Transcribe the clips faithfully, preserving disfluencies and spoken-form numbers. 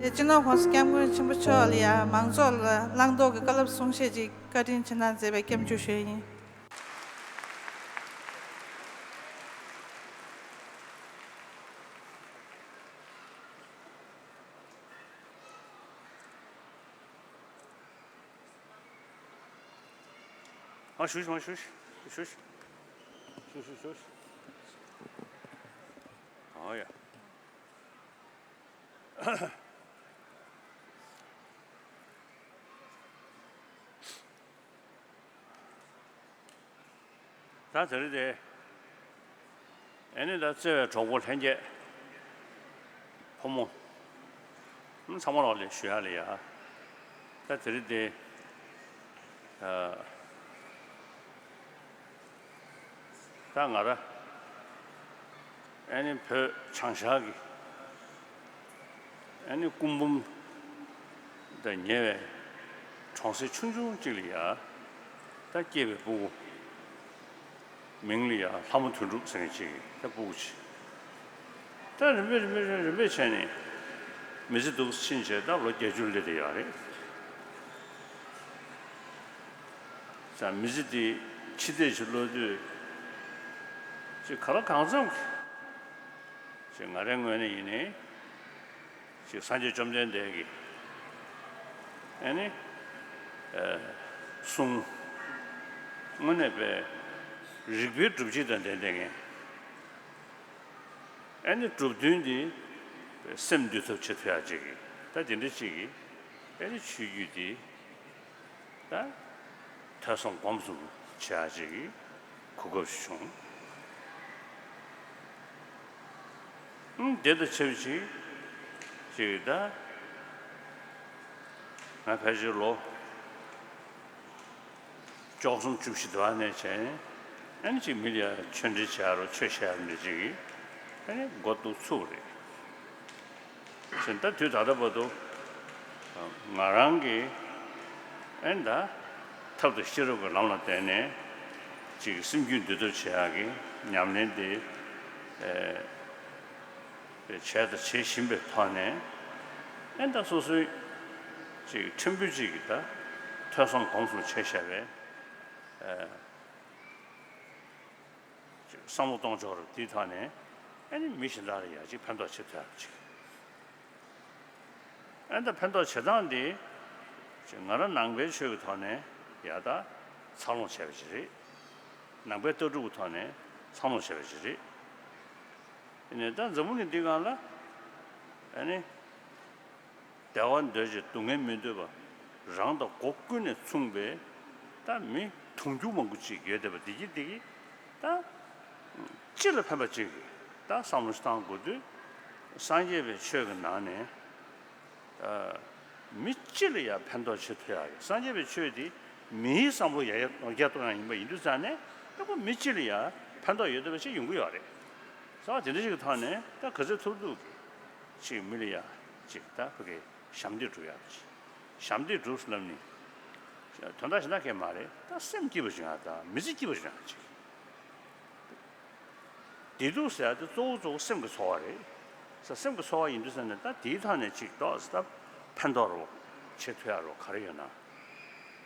དེ་སྤྱི་ནོར་༸གོང་ས་༸སྐྱབས་མགོན་ཆེན་པོ་མཆོག་ལ་ཡང་མང་ཚོགས་ལ་བླང་དོར་གྱི་བཀའ་སློབ་གསུང་བཤད་ཅིག་བཀའ་དྲིན་ཆེ་གནང་མཛད་པའི་སྐྱབས་འཇུག་ཞུ་ཡི་ཡིན། ཨ་ཞུ་ཞུ་ཞུ་ཞུ་ཞུ་ཞུ་ཞུ་ཞུ། ཨ་ཡ། ད་དེ་རིང་དེ། ཨེ་ནི་ད་བརྩེ་བའི་གྲོགས་པོ་ལྷན་རྒྱས། ཕོ་མོ། ཨ་ཚང་མ་ལོག་ལས་ཞུ་ཡ་ལ་ཡ། ད་དེ་རིང་དེ། ཨ། ད་ང་ར། ཨེ་ནི་བོད་བྱང་ཤར་གྱི། ཨེ་ནི་སྐུ་འབུམ་དང་ཉེ་བའི་གྲོང་གསེབ་ཆུང་ཆུང་ཅིག་ལ་ཡ། ད་སྐྱེས་པའི་སྤུ་གུ། མིང་ལ་ཡ་ལྷ་མོ་དོན་གྲུབ་ཟེར་མཁན་ཅིག་ད་སྤུ་གུ་ཅིག་ད་རིམ་པས་རིམ་པས་རིམ་པས་བྱས་ནས་མི་ཚེ་འདུག་ཕྱིན་བྱས་ད་ལོ་བརྒྱད་ཅུ་སླེབས་བསྡད་ཡོད་རེད། ཙང་མི་ཚེ་འདི་ཕྱི་བལྟས་ཤིག་བློ་ལྟོས་ཅིག་ག་ལ་གང་འཚམ་གྱི་ཅིག་ང་རའི་ངོས་ནས་ཡིན་ནའི་ཅིག་སངས་རྒྱས་བཅོམ་ལྡན་འདས་ཀྱི་ཨེ་ནི་ཨ་གསུང་དངོས་གནས་པའི་རིགས་པའི་སྒྲུབ་བྱེད་དང་ལྡན་ལྡན་ངེས། ཨེ་ནི་སྒྲུབ་དོན་འདི་སེམས་འདུལ་ཐབས་བྱེད་ཐུབ་ཡག་ཅིག་གི་ད་དེ་འདྲ་ཅིག་གི་ཨེ་ནི་ཆོས་བརྒྱུད་འདི་ད་ཐོས་བསམ་སྒོམ་གསུམ་བྱེད་ཡག་ཅིག་གི་གོ་སྐབས་ཤིག་བྱུང་། ཨང་དེ་དང་ཆབས་ཅིག་ཅིག་ད་ང་ཕལ་ཆེར་ལོ། བཅུ་གསུམ་བཅུ་བཞི་དུ་བ་ནས་བྱས། ཨ་ནི་ཅིག་མི་ལ་ཡ་ཆོས་འབྲེལ་བྱེད་ཡ་རོགས་ཆོས་བཤད་ཡ་མི་ཅིག་གིས་ཨ་ནི་མགོ་གཏུག་ཚུགས་རེད། བྱས་ད་དུས་ད་ལྟ་བར་དུ་ང་རང་གིས་ཨ་ནི་ད་ཐབས་དང་ཤེས་རབ་ཀྱི་ལམ་ལ་བརྟེན་ནས་ཅིག་སེམས་རྒྱུད་འདུལ་ཐབས་བྱེད་ཡ་གི་ཉམས་ལེན་དེ་བྱས་དང་བྱེད་བཞིན་པའི་ཐོག་ནས་ཨ་ནི་ད་སོ་སོའི་ཅིག་ཕྲན་བུ་ཅིག་གིས་ད་ཐོས་བསམ་སྒོམ་གསུམ་བྱས་བཞག་པའི། བསམ་བློ་གཏོང་ཕྱོགས་རུ་དེའི་ཐོག་ནས་ཨ་ནི་མི་གཞན་དག་ལ་ཡ་གཅིག་ཕན་ཐོགས་བྱེད་ཐུབ་ཡག་ཅིག་ཨ་ནི་ད་ཕན་ཐོགས་བྱེད་སྟངས་འདི་ང་རང་ནང་པའི་ཆོས་ཀྱི་ཐོག་ནས་ཡ་ད་འཚར་ལོངས་བྱས་པ་ཅིག་རེད། ནང་པའི་ལྟ་གྲུབ་ཀྱི་ཐོག་ནས་འཚར་ལོངས་བྱས་པ་ཅིག་རེད། ཨ་ནི་ད་འཛམ་བུ་གླིང་འདི་སྒང་ལ་ཨ་ནི། བདེ་བ་འདོད་ཅིང་སྡུག་བསྔལ་མི་འདོད་པ། རང་དང་སྒོ་ཀུན་ནས་མཚུངས་པའི་ད་མི་དུང་ཕྱུར་མང་པོ་ཅིག་ཡོད་བསྡད་པ་འདི་གི་འདི་གི་ད་སྤྱི་ལ་ཕན་པ་ཅིག་གི་ད་བསམ་བློ་ཞིག་བཏང་དགོས་དུས། སངས་རྒྱས་པའི་ཆོས་ཀྱི་ནང་ནས་ད་མི་སྤྱི་ལ་ཡང་ཕན་ཐོགས་བྱེད་ཐུབ་ཡག་གི་སངས་རྒྱས་པའི་ཆོས་འདི་མིའི་བསམ་བློ་ཡར་རྒྱས་གཏོང་ཡག་ཡིན་པ་ཡིན་དུས་ཙང་ནས་ད་ཁོ་མི་སྤྱི་ལ་ཡང་ཕན་ཐོགས་ཡོད་བསྡད་པ་ཅིག་ཡོང་གི་ཡོད་རེད། བྱས་ཙང་དེ་འདྲ་ཞིག་གི་ཐོག་ནས་ད་ག་ཚོད་ཐུབ་ཐུབ་ཀྱི་ཅིག་མི་ལ་ཡ་ཅིག་ད་ཕ་གི་ཞབས་འདེགས་སྒྲུབ་ཡག་ཅིག་ཞབས་འདེགས་སྒྲུབ་ཟེར་ལབ་ནི་དོན་དག་གཞན་དག་གས་མ་རེད། ད་སེམས་སྐྱིད་པོ་བྱུང་ཡག་དང་མི་ཚེ་སྐྱིད་པོ་བྱུང་ཡག་ཅིག་བདེ་སྡུག་ཟེར་ཡག་དེ་གཙོ་བོ་གཙོ་བོ་སེམས་ཀྱི་འཚོ་བ་རེད། ས་སེམས་ཀྱི་འཚོ་བ་ཡིན་དུས་ཙང་ནས་ད་དེའི་ཐོག་ནས་ཅིག་ཏོག་ཙམ་ད་ཕན་ཐོགས་རོགས་བྱེད་ཐུབ་ཡག་རོགས་ག་རེ་ཡོད་ན།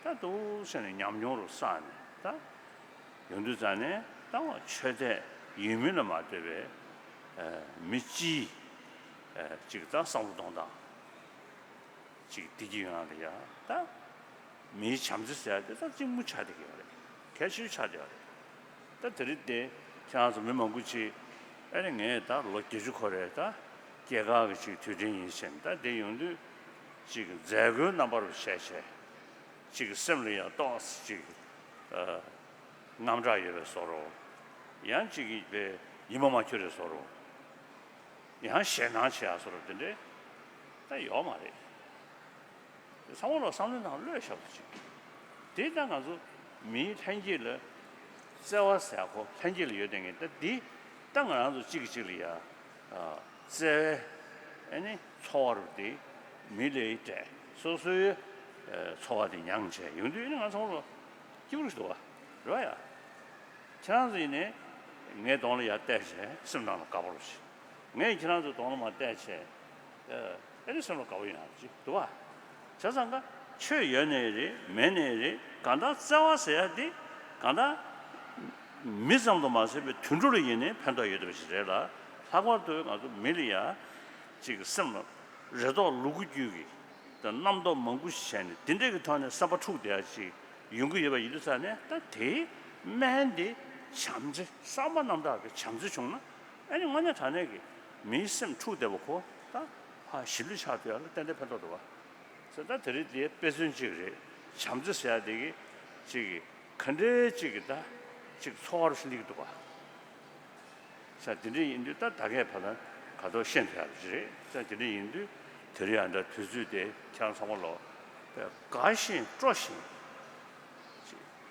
ད་འདུག་སེ་ནས་ཉམས་མྱོང་རུ་བསགས་ནས་ད་ཡོང་དུས་ཙང་ནས་ད་ཆོས་དད་ཡིན་མིན་ལ་མ་ལྟོས་པའི་མི་སྤྱིའི་ཅིག་ད་བསམ་བློ་གཏོང་སྟངས་ཅིག་བདེ་སྐྱིད་ཡོང་ཡག་ལ་ཡ་ད་མིའི་བྱམས་བརྩེ་ཟེར་ཡག་དེ་ད་གཅིག་མོ་ཆགས་བསྡད་ཀྱི་ཡོད་རེད། གལ་ཆེ་ཤོས་ཆགས་བསྡད་ཡོད་རེད། ད་དེ་རིང་དེ་ཁྱེད་རང་ཚོ་མི་མང་པོ་ཅིག་ཨ་ནི་ངས་ད་ལོ་བརྒྱད་ཅུ་འཁོར་རེད། ད་སྐྱེས་སྐར་གྱི་ཅིག་དུས་དྲན་ཡིན་ཕྱིན་ད་དེ་ཡོང་དུས་ཅིག་མཛད་སྒོའི་རྣམ་པ་རུ་བྱས་བྱས་ཅིག་སེམས་ལ་ཡང་ཏོག་ཙམ་ཅིག་ཨ་དངངས་སྐྲག་ཡོད་པའི་བཟོ་འདྲ། ཡང་ཅིག་གིས་པའི་ཉི་མ་མ་འཁྱོལ་བའི་བཟོ་འདྲ། ཡང་ཞེད་སྣང་བྱེད་ཡག་བཟོ་འདྲ་དེ་འདྲའི་ད་ཡོད་མ་རེད། ཚང་མ་ལ་བསམ་བློའི་ནང་བློས་བཞག་པ་ཅིག་དེ་ད་ང་ཚོ་མིའི་ལྷན་སྐྱེས་ལ་བརྩེ་བ་ཟེར་ཡག་ཁོ་ལྷན་སྐྱེས་ལ་ཡོད་བསྡད་མཁན་ད་འདི་ད་ང་རང་ཚོ་གཅིག་གིས་གཅིག་ལ་ཡ་བརྩེ་བའི་ཨ་ནི་འཚོ་བ་རུ་དེ་མི་ལས་སྤྲད་སོ་སོའི་འཚོ་བ་དེ་མྱངས་བྱས་ཡོང་དུས་ཨ་ནི་ང་ཚང་ལ་སྐྱིད་པོ་ཞིག་འདུག་བ་རེད་བ་ཡ། ཁྱེད་རང་ཚོ་ཡིན་ནའི་ངའི་གདོང་ལ་ཡར་བལྟས་བྱས་སེམས་ནང་ལ་དགའ་པོ་རུ་བྱེད། ངས་ཁྱེད་རང་ཚོའི་གདོང་ལ་མར་བལྟས་བྱས། ཨ། ཨ་ནི་སེམས་ལ་དགའ་བོ་ཡོང་ཡག་ཅིག་འདུག་བ། བྱས་ཙང་ཀ་ཆོས་ཡོད་ནའི་རེད་མེད་ནའི་རེད། གང་ལྟར་བརྩེ་བ་ཟེར་ཡ་དེ་གང་ལྟར་མི་ཙམ་དུ་མ་ཟད་པའི་དུད་འགྲོ་ལ་ཡིན་ནའི་ཕན་ཐོགས་ཡོད་བསྡད་པ་ཞིག་རེད་ལ། ལྷག་པར་དུ་ང་ཚོ་མི་ལ་ཡ་ཅིག་སེམས་ལ་རེ་དོགས་ལུ་གུ་རྒྱུད་ཀྱི་དང་རྣམ་རྟོག་མང་པོ་ཞིག་བྱས་ནས་དེ་འདྲས་ཀྱི་ཐོག་ནས་བསམ་པ་འཁྲུགས་བསྡད་ཡ་ཅིག་ཡོང་གི་ཡོད་པ་ཡིན་དུས་ཙང་ནས། ད་དེའི་སྨན་དེ་བྱམས་བརྩེ། བསམ་པ་རྣམ་དག་གི་བྱམས་བརྩེ་བྱུང་ན། ཨ་ནི་དངོས་གནས་དྲང་གནས་ཀྱི་མིའི་སེམས་འཁྲུགས་བསྡད་པ་ཁོ་ད་ཕར་ཞི་ལུས་ཆགས་ཐུབ་ཡ་ལ་ཏན་ཏན་ཕན་ཐོགས་འདུག་བ། ཟེར། ད་དེ་རིང་དེའི་དཔེ་མཚོན་གཅིག་རེད། བྱམས་བརྩེ་ཟེར་ཡ་དེ་གི་གཅིག་གི་ག་འདྲའི་གཅིག་གི་ད་གཅིག་འཚོ་བ་རུ་སླེབས་ཀྱི་འདུག་བ། ཟེར། དེ་འདྲ་ཡིན་དུས་ད་ད་གས་ཕ་ལ་ག་ཐོག་ཤེས་ཐུབ་ཡ་རེད། ཟེར། དེ་འདྲ་ཡིན་དུས་དེ་རིང་ཨ་འདྲ་དུས་ཚོད་དེ་ཁྱེད་རང་ཚང་མ་ལོ་དགའ་བཞིན་སྤྲོ་བཞིན།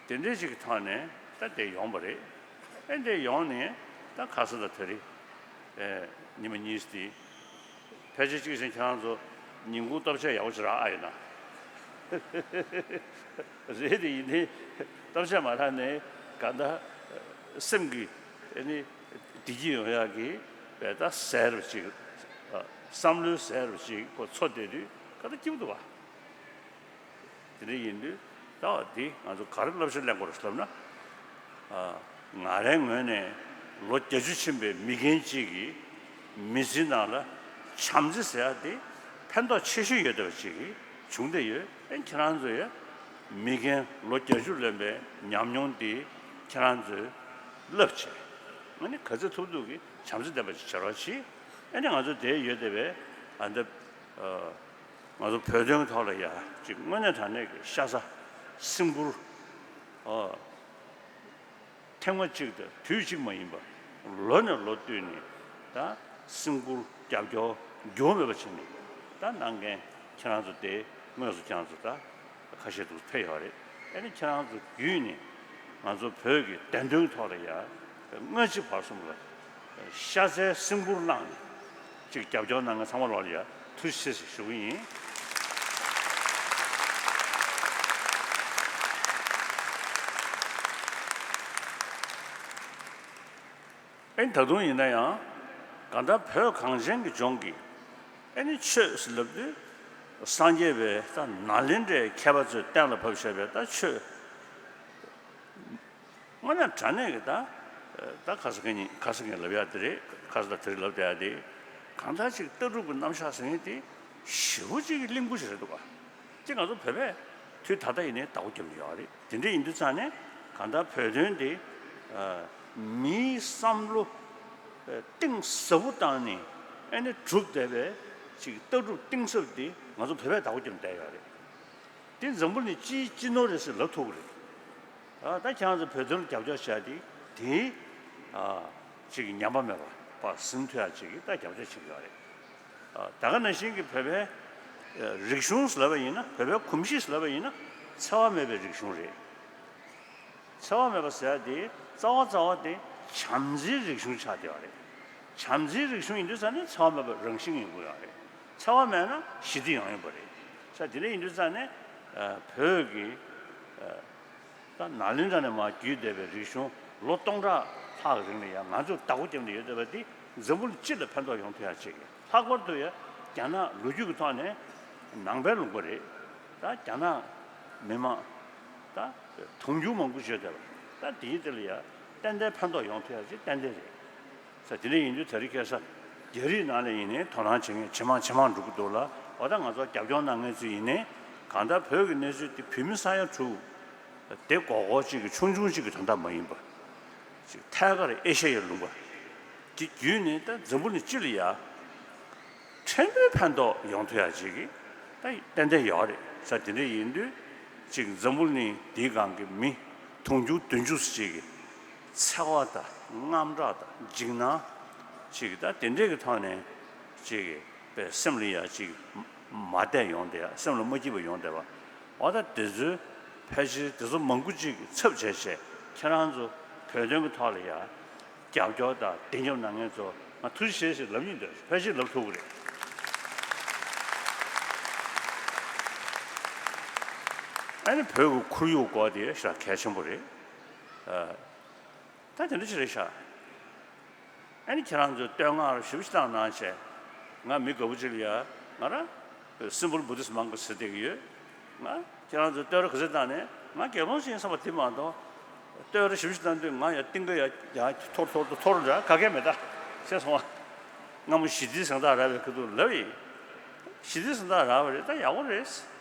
དེ་འདྲའི་ཅིག་གི་ཐོག་ནས་ད་དེ་ཡོང་བ་རེད། ཨེ་འདྲ་ཡོང་ནས་ད་ཁ་ས་ད་དེ་རིང་ཨེ་ཉི་མ་གཉིས་དེ་ཕལ་ཆེར་གཅིག་བྱས་ཁྱེད་རང་ཚོ་ཉིན་གུང་ལྟ་བཤལ་ཡག་པོ་ཅིག་རག་ཨ་ཡོད་ན། རེད་དེ་ཡིན་ནའི་ལྟ་བཤལ་མ་རག་ནའི་གང་ལྟར་སེམས་ཀྱི་ཨེ་ནི་བདེ་སྐྱིད་ཡོང་ཡག་གི་བས་ད་ཟེར་བ་ཅིག་བསམ་བློའི་ཟེར་བ་ཅིག་ཁོ་འཚོ་བསྡད་དུས་ག་ད་སྐྱིད་པོ་འདུག་བ། དེ་འདྲ་ཡིན་དུས་ད་བ་འདི་ང་ཚོ་ག་རེ་བསླབ་བྱ་ལེན་དགོས་རེད་ལབ་ན། ཨ། ང་རའི་ངོས་ནས་ལོ་བརྒྱད་ཅུ་ཕྱིན་པའི་མི་རྒན་གཅིག་གིས་མི་ཚེའི་ནང་ལ་བྱམས་བརྩེ་ཟེར་ཡ་དེ་ཕན་ཐོགས་ཆེ་ཤོས་ཡོད་བསྡད་པ་ཅིག་བྱུང་བསྡད་ཡོད། ཨེ་ཁྱེད་རང་ཚོ་ཡ་མི་རྒན་ལོ་བརྒྱད་ཅུ་ལོན་པའི་ཉམས་མྱོང་དེ་ཁྱེད་རང་ཚོས་བསླབ་བྱས། ཨ་ནི་ག་ཚོད་ཐུབ་ཐུབ་ཀྱིས་བྱམས་བརྩེ་ལྡན་པ་ཞིག་བྱེད་རོགས་གྱིས། ཨ་ནི་ང་ཚོ་དེ་ཡོད་བསྡད་པའི་ཨ་འདི། ཨ། ང་ཚོ་བོད་དོན་ཐོག་ལ་ཡ་ཅིག་དངོས་གནས་དྲང་གནས་ཀྱི་ཤ་ཚ་སེམས་ཁུར། ཨ། ཐེངས་མ་གཅིག་དང་དུས་གཅིག་མ་ཡིན་པ་ལོ་ནས་ལོ་བསྟུད་ནས་ད་སེམས་ཁུར་རྒྱབ་སྐྱོར་འགྱུར་བ་མེད་པ་བྱས་ནས་ད་གནང་མཁན་ཁྱེད་རང་ཚོ་དེ་དངོས་སུ་ཁྱེད་རང་ཚོ་ད་ཁ་ཤས་འདུག་ཕེབས་ཡོད་རེད། ཨ་ནི་ཁྱེད་རང་ཚོ་བརྒྱུད་ནས་ང་ཚོ་བོད་ཀྱི་བདེན་དོན་ཐོག་ལ་ཡ་སྔ་ཕྱི་བར་གསུམ་ལ་ཤ་ཚའི་སེམས་ཁུར་གནང་ནས་ཅིག་རྒྱབ་སྐྱོར་གནང་མཁན་ཚང་མ་ལོག་ལ་ཡ་ཐུགས་རྗེ་ཆེ་ཞེས་ཞུ་གི་ཡིན། ཨེ་ད་དུང་ཡིན་ན་ཡང་གང་ལྟར་བོད་གངས་ཅན་གྱི་ལྗོངས་ཀྱི་ཨེ་ནི་ཆོས་ཟེར་ལབ་དུས་སངས་རྒྱས་པའི་ད་ནཱ་ལེནྡྲའི་མཁས་པ་ཚོས་གཏན་ལ་ཕབ་བཞག་པའི་ད་ཆོས། དངོས་གནས་དྲང་གནས་ཀྱི་ད། ད་ཁ་ས་ངས་ཁ་ས་ངས་ལབ་ཡ་དེ་རེད། ཁ་ས་ད་དེ་རིང་ལབ་བསྡད་ཡ་དེ། གང་ལྟར་ཅིག་ལྟ་གྲུབ་ཀྱི་རྣམ་གཞག་ཟེར་མཁན་དེ་ཞེ་པོ་ཅིག་གི་བརླིང་པོ་ཞིག་རེད་འདུག་ག་དེ་ང་ཚོ་བོད་པས་དུས་ད་ལྟ་ཡིན་ནའི་བདག་པོ་རྒྱབ་ནས་ཡོད་རེད། དེ་འདྲ་ཡིན་དུས་ཙང་ནས་གང་ལྟར་བོད་དོན་དེ་མིའི་བསམ་བློ་གཏིང་ཟབ་པོ་བཏང་ནས་ཨ་ནི་གྲུབ་བསྡད་པའི་ཅིག་ལྟ་གྲུབ་གཏིང་ཟབ་དེ་ང་ཚོ་བོད་པས་བདག་པོ་རྒྱབ་ནས་བསྡད་ཡོད་རེད། དེ་འཛམ་བུ་གླིང་སྤྱིའི་སྤྱི་ནོར་རེད་ཟེར་ལབ་ཐུབ་ཀྱི་རེད། ཨ། ད་ཁྱེད་རང་ཚོ་བོད་དོན་ལ་རྒྱབ་སྐྱོར་བྱས་ཏེ་དེའི་ཨ་ཅིག་ཉམས་པ་མེད་པ་ཕར་ཟིན་ཐུབ་ཡ་ཅིག་གི་ད་རྒྱབ་སྐྱོར་བྱེད་ཀྱི་ཡོད་རེད། ཨ། ད་ག་ནང་བཞིན་གྱི་བོད་པའི་རིག་གཞུང་ཟེར་ལབ་པ་ཡིན་ན། བོད་པའི་གོམས་གཤིས་ཟེར་ལབ་པ་ཡིན་ན་འཚེ་བ་མེད་པའི་རིག་གཞུང་རེད། འཚེ་བ་མེད་པ་ཟེར་ཡ་དེ་རྩ་བ་རྩ་བ་དེ་བྱམས་བརྩེའི་རིག་གཞུང་ཆགས་བསྡད་ཡོད་རེད། བྱམས་བརྩེའི་རིག་གཞུང་ཡིན་དུས་ཙང་ནས་འཚེ་བ་མེད་པ་རང་བཞིན་ཡོང་གི་ཡོད་རེད། འཚེ་བ་མེད་ན་ཞི་བདེ་ཡོང་ཡོད་པ་རེད། ས་དེ་འདྲ་ཡིན་དུས་ཙང་ནས་ཨ་བོད་ཀྱི་ཨ་ད་ནཱ་ལེནྡྲ་ནས་མར་བརྒྱུད་བསྡད་པའི་རིག་གཞུང་ལོ་སྟོང་ཕྲག་ལྷག་གི་རིང་ལ་ཡང་ང་ཚོས་བདག་པོ་བརྒྱབ་ནས་ཡོད་བསྡད་པ་འདི་འཛམ་བུ་གླིང་སྤྱི་ལ་ཕན་ཐོགས་ཡོང་ཐུབ་ཡ་ཅིག་ཡིན། ལྷག་པར་དུ་ཡང་རྒྱ་ནག་ལོ་རྒྱུས་ཀྱི་ཐོག་ནས་ནང་པའི་ལུང་པ་རེད། ད་རྒྱ་ནག་མི་མང་ད་དུང་ཕྱུར་མང་པོ་བརྗོད་བསྡད་པ་རེད། ད་དེའི་དེ་ལ་ཡང་ཏན་ཏན་ཕན་ཐོགས་ཡོང་ཐུབ་ཡ་ཅིག་ཏན་ཏན་རེད། ས་དེ་འདྲ་ཡིན་དུས་དེ་རིང་ཁ་སང་རྒྱ་རིགས་ནང་ལ་ཡིན་ནའི་དོ་སྣང་བྱེད་མཁན་ཇེ་མང་ཇེ་མང་འགྲོ་གི་འདུག་ལ། འོ་ད་ང་ཚོ་རྒྱབ་སྐྱོར་གནང་མཁན་ཚོ་ཡིན་ནའི་གང་ལྟར་བོད་ཀྱི་གནས་ཚུལ་དེ་བོད་མི་ས་ཡ་དྲུག་དེ་མགོ་སྐོར་གཅིག་གི་ཆུང་ཆུང་གཅིག་གི་དོན་དག་མ་ཡིན་པ། ཅིག་ཐད་ཀར་ཨེ་ཤ་ཡའི་ལུང་པ་དེ་བརྒྱུད་ནས་ད་འཛམ་བུ་གླིང་སྤྱི་ལ་ཡ་ཕྲན་བུའི་ཕན་ཐོགས་ཡོང་ཐུབ་ཡ་ཅིག་གི་ད་ཏན་ཏན་ཡོད་རེད། ས་དེ་འདྲ་ཡིན་དུས་ཅིག་འཛམ་བུ་གླིང་འདིའི་སྒང་གི་མི་དུང་ཕྱུར་བདུན་ཅུ་ཅིག་གི་འཚེ་བ་དང་དངངས་སྐྲག་དང་འཇིགས་སྣང་ཅིག་ད་དེ་འདྲས་ཀྱི་ཐོག་ནས་ཅིག་པའི་སེམས་ལ་ཡ་ཅིག་མ་བསྡད་ཡོང་བསྡད་ཡ། སེམས་ལ་མ་སྐྱིད་པ་ཡོང་བསྡད་པ། འོ་ད་དེ་ཚོའི་ཕལ་ཆེར་དེ་ཚོ་མང་པོ་ཅིག་ཚབ་བྱས་བྱས་ཁྱེད་རང་ཚོ་བོད་དོན་གྱི་ཐོག་ལ་ཡ་རྒྱབ་སྐྱོར་དང་བདེན་རྒྱབ་གནང་མཁན་ཚོ་ང་ཐུགས་རྗེ་ཆེ་ཞེས་ལབ་སྙིང་འདོད། ཕལ་ཆེར་ལབ་ཐུབ་ཀྱི་རེད། ཨ་ནི་བོད་ཀྱི་ཁོར་ཡུག་སྐོར་དེ་ཞེ་དྲག་གལ་ཆེན་པོ་རེད། ཨ། ད་དེ་འདྲ་ཅིག་རེད་ཤག་ཨ་ནི་ཁྱེད་རང་ཚོས་བསྟོད་བསྔགས་ཞེ་པོ་ཅིག་བཏང་གནང་བྱས། ང་མི་དགའ་པོ་ཅིག་ལ་ཡ་ ང་རང་Simple Buddhist Monk ཟེར་བསྡད་ཀྱི་ཡོད། ང་ཁྱེད་རང་ཚོ་བསྟོད་ར་ག་ཚོད་བཏང་ནས་ང་དགེ་སློང་ཞིག་ཡིན་བསམ་པ་དེ་མ་གཏོགས། བསྟོད་ར་ཞིབ་ཞིབ་བཏང་དུས་ང་ཡང་གཏིང་ག་ཡ་ཡ་འཐོར་འཐོར་འཐོར་འཐོར་འདྲ་ག་གེ་མེད་ད། ཤེས་སོང་བ། སྔ་མོ་ཞི་བདེའི་གཟེངས་རྟགས་རག་པའི་ཁ་ཐུག་ལབ་ཡིན། ཞི་བདེའི་གཟེངས་རྟགས་རག་པ་རེད་ད། ཡག་པོ་རེད།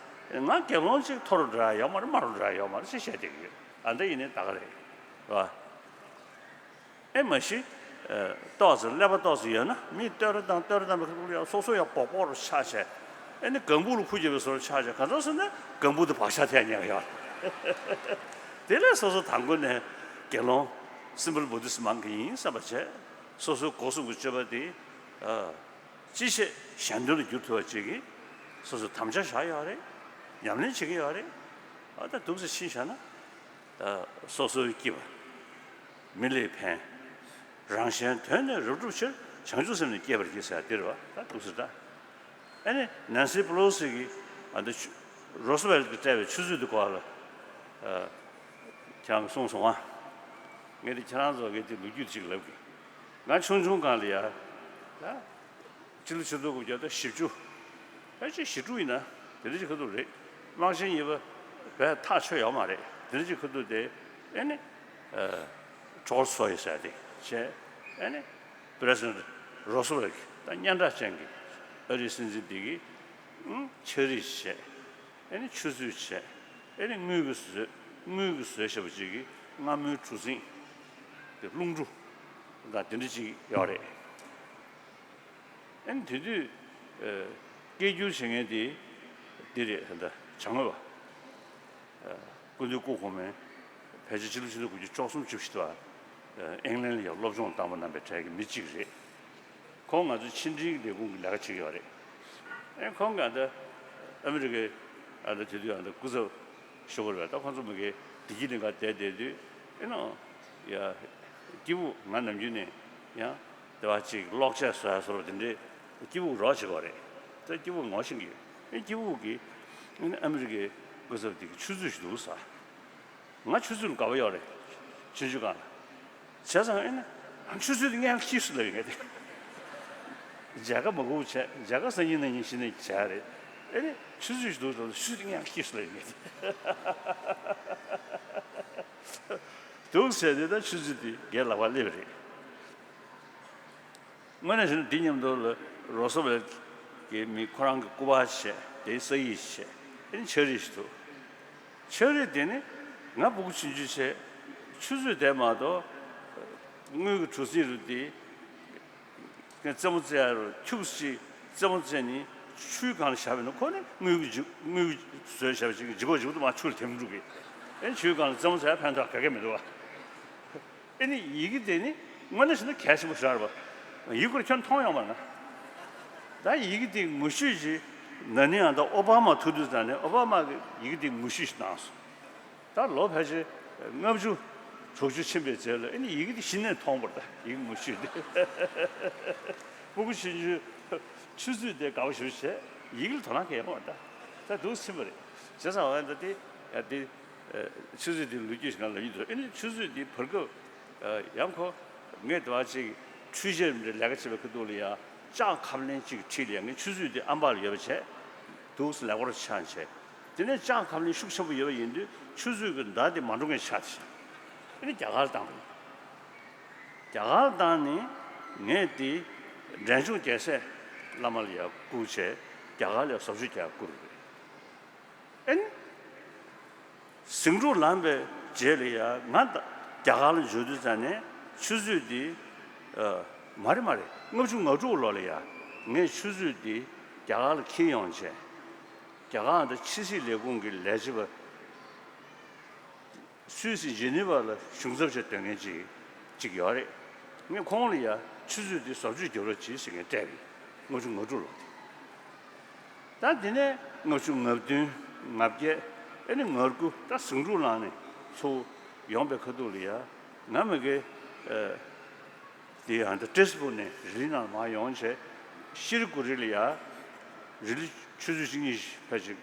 ང་དགེ་སློང་ཅིག་མཐོ་རུ་འགྲོ་ཡ་ཡོད་མ་རེད། དམའ་རུ་འགྲོ་ཡ་ཡོད་མ་རེད་ཅེས་བཤད་བསྡད་ཀྱི་ཡོད། ཨ་འདི་ཡིན་ནའི་ད་ག་རེད། རེད་བ། ཨེ་མ་གཞི། ཨ་ཏོག་ཙམ་ཀླད་པ་ཏོག་ཙམ་ཡོད་ན་མིས་བསྟོད་ར་བཏང་བསྟོད་ར་བཏང་པའི་ཁ་ཐུག་ལ་ཡང་སོ་སོ་ཡང་སྦོག་སྦོག་རུ་ཆགས་བྱས། ཨེ་ནི་ལྒང་བུ་ལ་ཁུར་རྒྱབ་པའི་བཟོ་འདྲ་ཆགས་བྱས། གང་ལྟར་ཟེར་ན་ལྒང་བུ་དེ་བག་ཆགས་ཐེབས་ཉེན་ཡོད་རེད། དེ་ལས་སོ་སོ་དང་པོ་ནས་དགེ་སློང་Simple Buddhist Monk ཡིན་བསམ་པ་བྱས། སོ་སོའི་སྒོ་གསུམ་གྱི་སྤྱོད་པ་དེ། ཨ། ཅི་བྱེད་གཞན་དོན་ལ་བསྒྱུར་ཐུབ་པ་ཅིག་གིས་སོ་སོས་དམ་བཅའ་བཞག་ཡོད་རེད། ཉམས་ལེན་བྱེད་ཀྱི་ཡོད་རེད། ཨ་ད་འདུག་སེ་ཕྱིན་བཞག་ན། ཨ་སོ་སོའི་སྐྱིད་པ། མི་ལ་ཕན། རང་གཞན་དོན་གཉིས་རབ་བསྒྲུབ་ཕྱིར། བྱང་ཆུབ་སེམས་ནི་བསྐྱེད་པར་བགྱི་ཟེར་ཡ་འདི་རེད་བ། ད་འདུག་སེ་ད། ཨ་ནི་Nancy Pelosi གིས་ཨ་འདི་ཆུ་Roosevelt གིས་སྤྲད་པའི་ཆུ་ཚོད་འདི་སྐོར་ལ། ཨ་ཁྱེད་རང་གིས་གསུངས་སོང་ཨ། ངས་འདི་ཁྱེད་རང་ཚོ་གིས་འདི་ལོ་རྒྱུས་ཅིག་ལབ་གི། ང་ཆུང་ཆུང་སྒང་ལ་ཡ། ད། སྤྱི་ལོ་ཆིག་སྟོང་དགུ་བརྒྱ་དང་བཞི་བཅུ། ཕལ་ཆེར་བཞི་དྲུག་ཡིན་ན་དེ་འདྲ་ཅིག་ཁ་ཐུག་རེད། དམག་ཆེན་གཉིས་པ་བས་ཐག་ཆོད་ཡོད་མ་རེད། དེ་འདྲ་ཅིག་ཁ་ཐུག་དེ། ཨེ་ནི། ཨ་Tolstoy ཟེར་དེ་བྱས། ཨེ་ནི་President Roosevelt གིས་ད་སྙན་གྲགས་ཅན་གྱི་ཨ་རིའི་སྲིད་འཛིན་དེ་གིས། ཨང་། ཕྱག་བྲིས་བྱས། ཨེ་ནི་ཆུ་ཚོད་བྱས། ཨེ་ནི་དངུལ་གྱིས་བཟོས། དངུལ་གྱིས་བཟོས་བཞག་པ་ཅིག་གི་སྔ་མོའི་གྲུ་གཟིངས་དེ་རླུང་གྲུ་དང་དེ་འདྲ་ཅིག་ཡོད་རེད། ཨ་ནི་དེ་དུས། ཨ་སྐད་སྒྱུར་བྱེད་མཁན་དེ་འདི་རེད། ད་ལྟ་བྱ་དངོས་པ། ཨ་སྐུ་མདུན་སྐུ་གོང་མ་ཕལ་ཆེར་ཕྱི་ལོ་ཆིག་སྟོང་དགུ་བརྒྱ་བཅུ་གསུམ་བཅུ་བཞི་དུ་བ། ཨ་ཨིང་ལན་ལ་ཡང་སློབ་སྦྱོང་བཏང་པ་རྣམ་པའི་གྲས་ཀྱི་མི་གཅིག་རེད། ཁོང་ང་ཚོའི་ཕྱི་འབྲེལ་ལས་ཁུངས་ཀྱི་ལས་ཀ་བྱེད་ཀྱི་ཡོད་རེད། ཨེ་ཁོང་གིས་ད་ཨ་མི་རི་ཀའི་ཨ་ད་དེ་དུས་ཨ་ད་སྐུ་ཚབ་ཞུ་དགོས་རེད། ད་ཁོང་ཚོ་མི་གའི་བདེ་སྐྱིད་གླིང་ག་བསྡད་བསྡད་དུས། ཨེ་ནོ། ཡ། སྐྱིད་པོ། ང་ནམ་རྒྱུན་ནས་ཡང་དེ་བ་ཅིག་གློག་ཆས་བཟོ་ཡ་བཟོ་འདྲ་དེ་འདྲའི་སྐྱིད་པོ་རོགས་བྱེད་དགོས་རེད། ད་སྐྱིད་པོ་ངོ་ཤེས་ཀྱི་ཡོད། ཨེ་སྐྱིད་པོ་གིས། ཨེ་ཨ་མི་རི་ཀའི་སྐུ་ཚབ་དེ་གི་ཆུ་ཚོད་ཞིག་འདུག་ཟེར། ང་ཆུ་ཚོད་ལ་དགའ་པོ་ཡོད་རེད། ཆུང་ཆུང་སྒང་ལ། བྱས་ཙང་ཨེ་ནི། ཆུ་ཚོད་དེ་སྙན་ཤེས་སུ་ལབ་ཡོད་ངས་དེ། མཇལ་ཁ་མ་དགོས་བྱས། མཇལ་ཁ་སང་ཉིན་གནངས་ཉིན་གཞི་ནས་བྱས་རེད། ཨེ་ནི་ཆུ་ཚོད་ཞིག་འདུག་ཟེར། ཆུ་ཚོད་དེ་སྙན་ཤེས་སུ་ལབ་ཡོད་ངས་དེ། འདུག་ཟེར་དེ་ད་ཆུ་ཚོད་དེ་ངའི་ལག་པར་སླེབས་རེད། དངོས་གནས་བྱས་ན་འདི་མཉམ་དུ་ལ་རོ་སོ་ཝེལ་གྱི་མི་ཁོ་རང་གི་སྐུ་པར་བྱས། དེའི་ས་ཡིག་བྱས། ཨེ་ནི་ཕྱག་བྲིས་ཤིག་འདུག་ཕྱག་བྲིས་དེ་ནི་ང་སྤུ་གུ་ཆུང་ཆུང་བྱས། ཆུ་ཚོད་དེ་མ་གཏོགས་དངུལ་གྱི་གྲུ་གཟིངས་རུ་དེ་རྩེད་མོ་རྩེ་ཡ་རུ་ཁྱུག་ཅིག་རྩེད་མོ་རྩེ་ནི་ཆུའི་སྒང་ལ་བཞག་པ་ཡིན་ན། ཁོ་ནི་དངུལ་གྱི་ལྗིད། དངུལ་གྱི་བཟོས་བཞག་པ་ཅིག་ལྗིད་ཁོག་ལྗིད་ཁོག་ཏུ་མར་ཆུ་ལ་འཐིམ་འགྲོ་གི། ཨེ་ནི་ཆུའི་སྒང་ལ་རྩེད་མོ་རྩེ་ཡ་ཕན་ཐོགས་ག་གེ་མི་འདུག་བ། ཨེ་ནི་ཡི་གེ་དེ་ནི་དངོས་གནས་བྱས་ན་གལ་ཆེན་པོ་ཞིག་རེད་པ། ཡི་གེ་ཁོ་རང་ཁྱོན་མཐོང་ཡོང་བ་ན། ད་ཡི་གེ་དེ་ངོ་བཤུས་ཅིག་ན་ནིང་ཨ་ད་ཨོ་བྷ་མ་ཐུག་དུས་ཙམ་ནས་ཨོ་བྷ་མ་གིས་ཡི་གེ་དེ་ངོ་བཤུས་ཤིག་གནང་སོང་། ད་ལོ་ཕལ་ཆེར་ལྔ་བཅུ་དྲུག་ཅུ་ཕྱིན་པའི་རྗེས་ལ། ཨེ་ནི་ཡི་གེ་དེ་གཞི་ནས་མཐོང་བ་རེད། ད་ཡི་གེ་ངོ་བཤུས་དེ། སྤུ་གུ་ཆུང་ཆུང་ཆུ་ཚོད་དེ་དགའ་པོ་ཞེ་པོ་བྱས། ཡི་གེ་ལ་དོ་སྣང་གང་ཡང་ཡོད་མ་རེད། ད་ད་འདུག་ཕྱིན་པ་རེད། བྱས་ཙང་ཨ་ད་དེ་ཡ་དེ། ཨ་ཆུ་ཚོད་དེ་ལོ་རྒྱུས་ཤིག་ང་ལབ་ཀྱི་འདུག་ཨེ་ནི་ཆུ་ཚོད་དེ་བར་སྐབས། ཨ་ཡང་ཁོ་ངས་དེ་བ་ཅིག་འཕྲུལ་ཆས་འདྲ་ལས་ཀ་བྱེད་པའི་ཁ་ཐུག་ལ་ཡ་ལྕགས་ཁབ་ལེན་ཅིག་འཁྲིས་ལ་ཡ། ངས་ཆུ་ཚོད་དེ་ཨམ་ཕྲག་ལ་ཡོད་པ་བྱས། འདུག་སེ་ལེགས་པོར་འཆང་བྱས། དེ་ནས་ལྕགས་ཁབ་ལེན་ཤུགས་ཆེན་པོ་ཡོད་པ་ཡིན་དུས་ཆུ་ཚོད་ཀྱི་མདའ་དེ་མ་འགྲོ་མཁན་ཆགས་ཏེ་བྱས། ཨེ་ནི་རྒྱ་གར་བཏང་བ་ཡིན། རྒྱ་གར་བཏང་ནས་ངས་དེ་འབྲས་ལྗོངས་རྒྱལ་སྲས་བླ་མ་ལ་ཡ་བསྐུར་བྱས། རྒྱ་གར་ལ་ཡ་བཟོ་བཅོས་རྒྱག་བསྐུར་བ་རེད། ཨེ་ནི། ཟིང་འཁྲུག་ལངས་པའི་རྗེས་ལ་ཡ་ང་ད་རྒྱ་གར་ལ་འབྱོར་དུས་ཙམ་ནས་ཆུ་ཚོད་འདི། ཨ་མ་རེད་མ་རེད། ལྔ་བཅུ་ང་དྲུག་ལོ་ལ་ཡ་ངས་ཆུ་ཚོད་འདི་རྒྱ་གར་ལ་འཁྱེར་ཡོང་བྱས། རྒྱ་གར་ད་ཕྱི་སྲིད་ལས་ཁུངས་ཀྱི་ལས་བྱེད་པ་སུད་སི་ཇི་ནི་ཝ་ལ་གཞུང་ཚབ་བྱས་སྡོད་མཁན་ཅིག་ཅིག་ཡོད་རེད། ངས་ཁོང་ལ་ཡ་ཆུ་ཚོད་འདི་བཟོ་བཅོས་རྒྱབ་རོགས་གྱིས་ཟེར་ངས་སྤྲད་པ་ཡིན། ལྔ་བཅུ་ང་དྲུག་ལོ་དེ། ད་དེ་ནས་ལྔ་བཅུ་ང་བདུན། ང་བརྒྱད། ཨེ་ནི་ང་དགུ། ད་ཟིང་འཁྲུག་ལངས་ནས་ཚུར་ཡོང་པའི་ཁ་ཐུག་ལ་ཡ་ང་མི་དགེ། ཨ་དེ་ཡང་ད་ཏྲེས་པུར་ནས་རི་ལི་ནང་མར་ཡོང་བྱས། ཤི་ལི་གུ་རི་ལ་ཡ་རི་ལི་ཆུ་ཚོད་གཅིག་གཉིས་ཕལ་ཆེར་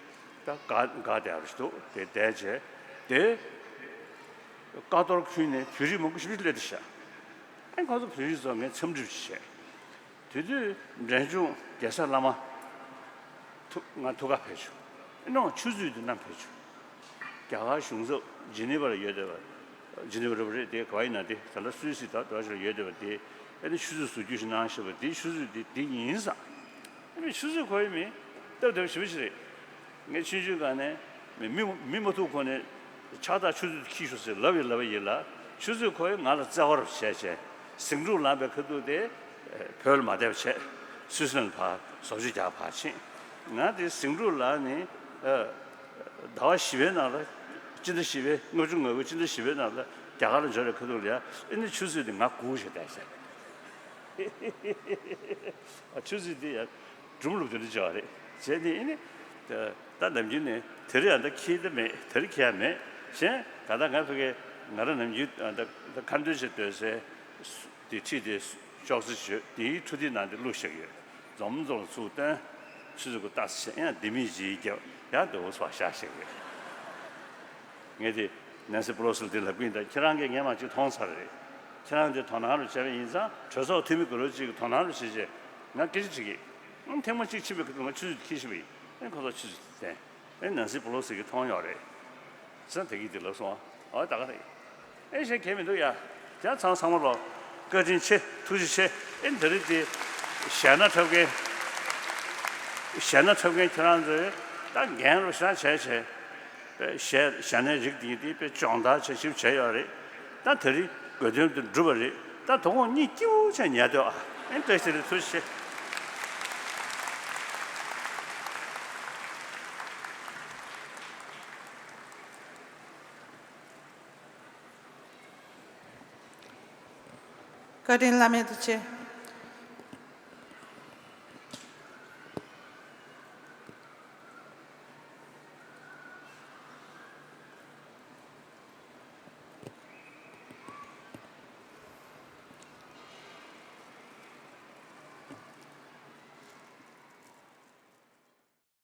ད་འགག་འགག་བསྡད་པ་ཞིག་འདུག་དེ་བསྡད་བྱས། དེ་ཀ་ཏོར་ཁུལ་ནས་བོད་རིགས་མང་པོ་ཞིག་སླེབས་བསྡད་ཤག་ཨེ་ཁོང་ཚོ་བོད་རིགས་ཚོ་ངས་འཚམས་འདྲི་བྱས། དེ་དུས་འབྲས་ལྗོངས་རྒྱལ་ས་བླ་མ། ཐུག་ང་ཐུག་ག་ཕེབས་བྱུང་། ཨེ་ནོ་ཆུ་ཚོད་དེ་ནམ་ཕེབས་བྱུང་། རྒྱ་གར་གཞུང་ཚབ་ཇི་ནི་ཝར་ཡོད་བསྡད་པ། ཇི་ནི་ཝར་རེད་དེ་ག་བ་ཡིན་ན་དེ་ད་ལྟ་སུད་སི་ད་དོ་ཞིག་ལ་ཡོད་བསྡད་པ་དེ། ཨེ་ནི་ཆུ་ཚོད་བཟོ་རྒྱུ་ཞིག་གནང་ཤེས་པ་དེ་ཆུ་ཚོད་དེ་དེ་ཡིན་ས། ཨེ་ནི་ཆུ་ཚོད་ཁོ་ཡི་མི་སྟབས་བདེ་བ་ཞེ་པོ་ཞིག་རེད། ངས་ཆུང་ཆུང་སྒང་ནས་མི་མི་མི་མ་ཐུག་གོང་ནས་ཕྱག་རྟགས་ཆུ་ཚོད་འཁྱེར་ཤོག་ཟེར་ལབ་ཡིན་ལབ་ཡིན་ལ། ཆུ་ཚོད་ཁོ་ཡི་ང་ལ་བརྩེ་བ་རུ་བྱས་བྱས་ཟིང་འཁྲུག་ལངས་པའི་ཁ་ཐུག་དེ་བོད་ལ་མ་བསྡད་པ་བྱས་སུད་སི་ལན་ཕར་བཟོ་བཅོས་རྒྱག་ཕར་ཕྱིན། ང་དེ་ཟིང་འཁྲུག་ལངས་ནས་ཟླ་བ་བཞི་པའི་ནང་ལ་སྤྱི་ཟླ་བཞི་པའི་ལྔ་བཅུ་ང་དགུ་སྤྱི་ཟླ་བཞི་པའི་ནང་ལ་རྒྱ་གར་ལ་འབྱོར་བའི་ཁ་ཐུག་ལ་ཡ་ཨེ་ནི་ཆུ་ཚོད་དེ་ང་སྒུག་བྱས་བསྡད་བྱས། ཆུ་ཚོད་དེ་ཡ། སྒྲུང་ལུགས་དེ་འདྲ་བྱས་པ་རེད། བྱས་ནས་ཨེ་ནི། ད་ནམ་རྒྱུན་ནས་དེ་རིང་ཡང་ད་འཁྱེར་ད་མེད་དེ་རིང་འཁྱེར་ཡ་མེད། གཞན་ག་ད་ང་ཕ་གི་ང་རང་ནམ་རྒྱུན་ད་ད་ཁ་འདོན་བྱེད་སྡོད་སའི་དེ་ཁྲིད་དེ་ཅོག་ཙེ་བྱོས་དེའི་འཕྲུལ་དེབ་ནང་དེ་བླུགས་བཞག་ཡོད། འཛོམས་འཛོམས་ཚུགས་སྟོན། ཆུ་ཚོད་དགུ་ཏག་ཙམ་ཡང་ལྡེ་མིག་ཅིག་བརྒྱབ་ཡང་དེ་འུ་ཚོ་བཞག་བཞག་ཡོད། ངས་དེ་ནན་སི་པོ་ལོ་སི་ལ་དེ་ལབ་གི་ཡིན། ད་ཁྱེད་རང་གིས་ངས་མ་གཅིག་མཐོང་ཚར་རེད། ཁྱེད་རང་དེ་དོ་སྣང་རུ་བྱས་པ་ཡིན་ཙང་གྲོས་ཚོགས་འཐུས་མི་དགུ་རོ་གཅིག་གིས་དོ་སྣང་རུ་བྱས་རྗེས་ང་སྐད་ཆ་དྲིས་ཀྱི། ཨང་ཐེངས་མ་གཅིག་ཕྱིན་པའི་ཁ་ཐུག་ང་ཆུ་ཚོད་འཁྱེར་ཤེས་པ་ཡིན། ཨེ་ཁོ་ཚོ་ཆུ་ཚོད་བསྟན། ཨེ་ནན་སི་པོ་ལོ་སི་གིས་མཐོང་ཡོད་རེད། ཟེར་དེ་གིས་དེ་ལབ་སོང་། ཨོ་ད་ག་རེད། ཨེ་གཞན་གལ་མི་འདུག་ཡ། ཡ་ཚང་ཚང་མ་ལོ། བཀའ་དྲིན་ཆེ་ཐུགས་རྗེ་ཆེ། ཨེ་འདི་རིགས་དེ་ཞལ་སྣ་འཁྲབ་མཁན། ཞལ་སྣ་འཁྲབ་མཁན་ཁྱེད་རང་ཚོས་ད་འགན་རུ་ཤ་བྱས་བྱས། པའི་ཞལ་ཞལ་ནས་རིགས་དེ་དེ་པའི་སྦྱོང་བརྡར་བྱ་ཞིབ་བྱས་ཡོད་རེད། ད་དེ་རིང་དགོས་དོན་དུ་འགྲུབ་པ་རེད། ད་དོ་དགོང་གཉིད་སྐྱིད་པོ་བྱས་ཉལ་སྡོད་ཨ། ཨེ་བཀྲ་ཤིས་བདེ་ལེགས། ཐུགས་རྗེ་ཆེ། བཀའ་དྲིན་བླ་མེད་དུ་ཆེ།